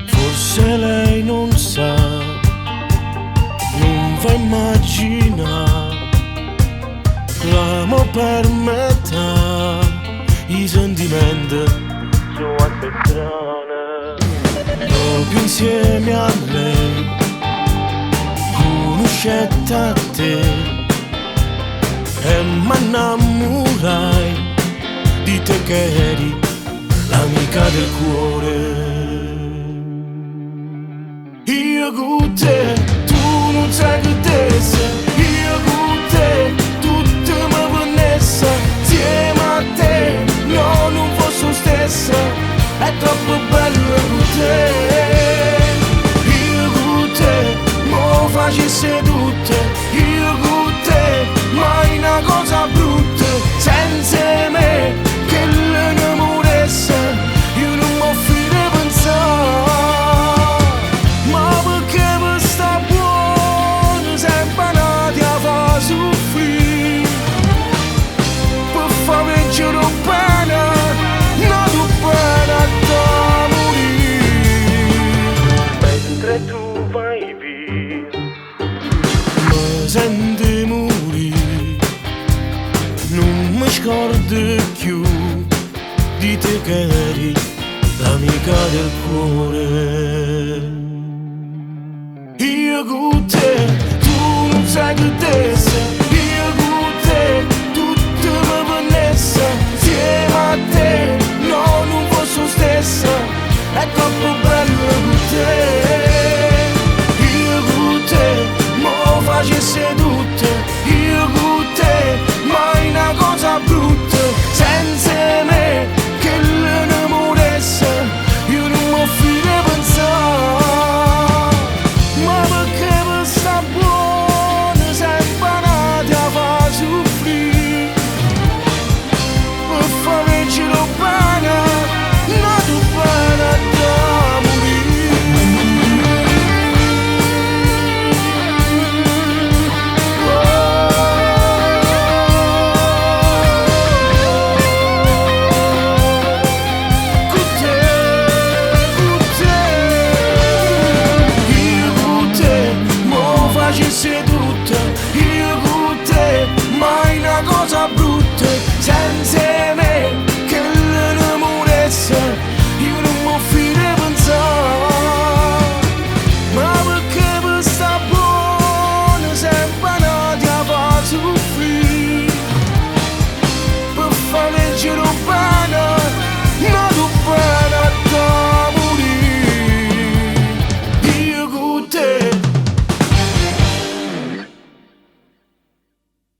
Forse lei non sa, non va immagina, l'amo per metà, i sentimenti sono assai strane. Proprio insieme a lei, conoscette a te, e m'innamorai di te che eri l'amica del cuore. Io con te, tu non sai che testa, io con te, tutto mi venesse, insieme a te, no, non fosse stessa, è troppo bello con te. Io con te, mo facesse tutto, io con te, mai una cosa brutta, senza me, che l'innamoresse, io non mi fido pensare. Ma perché mi sta buono sempre nati a fa soffrire? Per far vincere un bene, nato bene a da morire. Mentre tu vai via, mi sento morire, non mi scordo più di te che eri l'amica del cuore. Io con te, tu non sai che testa.